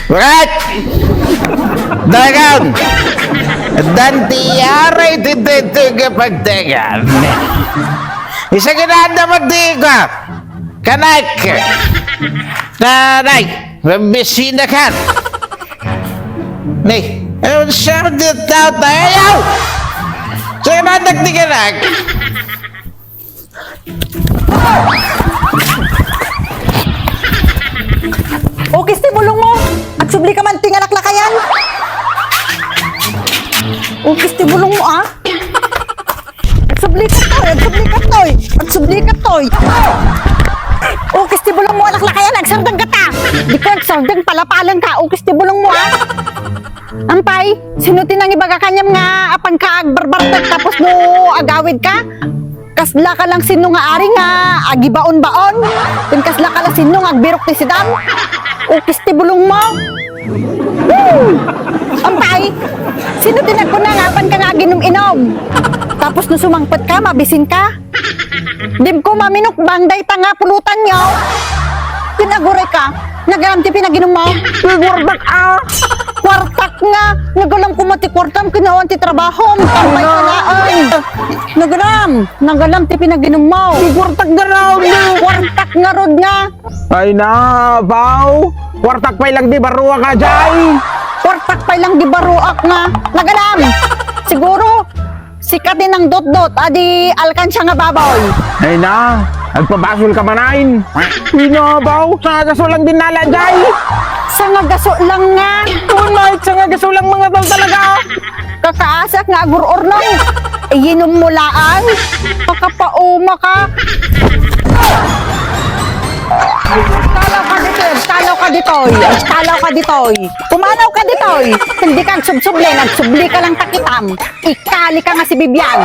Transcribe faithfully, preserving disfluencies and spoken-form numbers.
Right! Dagan! Danti aray ti daytoy nga pagdagan. Isa ginaanda mo di ka. Kanak! Nanay! Mabisina ka! Nay! Ano siya ang tao tayo? Siya ginaanda di kanak! Ukis ti bulong mo! Agsubli ka man ti nga laklakayan! Ukis ti bulong mo, ah! Agsubli ka toy! Agsubli ka toy! Agsubli ka toy! Ukis ti bulong mo, laklakayan! Agsardeng ka ta! Di ko agsardeng, palapaleng ka! Ukis ti bulong mo, ah! Ampay, sino ti nangibaga kaniam nga apanka agbarbartek tapos no agawid ka? Kasla ka lang sino nga ari nga agibaon-baon? Ken kasla ka lang sino nga agbirok ti sidam? Ukis ti bulong mo. Woo! Ampay, sino ti nagkuna nga apanka nga aginum-inum? Tapos no sumangpet ka, mabisin ka? Dim ko maminukbang dayta nga pulutanyo. Pinaguray ka. Nagalam ti pinaginum mo. Ti kuartak, ah. Kuartak nga. Nagalam ko ti kuartam, kinawan ti trabahom. Tambay ka laeng. Nagalam. Nagalam ti pinaginum mo. Ti kuartak nga raw, nga. Kuartak nga rod nga. Ay na, baw. Kuartak pay lang di baruak ka, jay. Kuartak pay lang di baruak nga. Nagalam. Siguro, sika ti nangdotdot, adi alkansya nga baboy. Ay na, agpabasol ka manen. Ay na, baw, sangagaso lang din nala, jay. Sangagaso lang nga. Kun, Mike, sangagaso lang mga tao talaga. Kakaasak nga agur-urnong. Iyinom mo laang. Makapauma ka. Talaw ka ditoy, talaw ka ditoy, talaw ka ditoy. Pumanaw ka ditoy. Hindi ka agsubsubli, nagsubli ka lang takitam. Ikali ka nga si Bibian.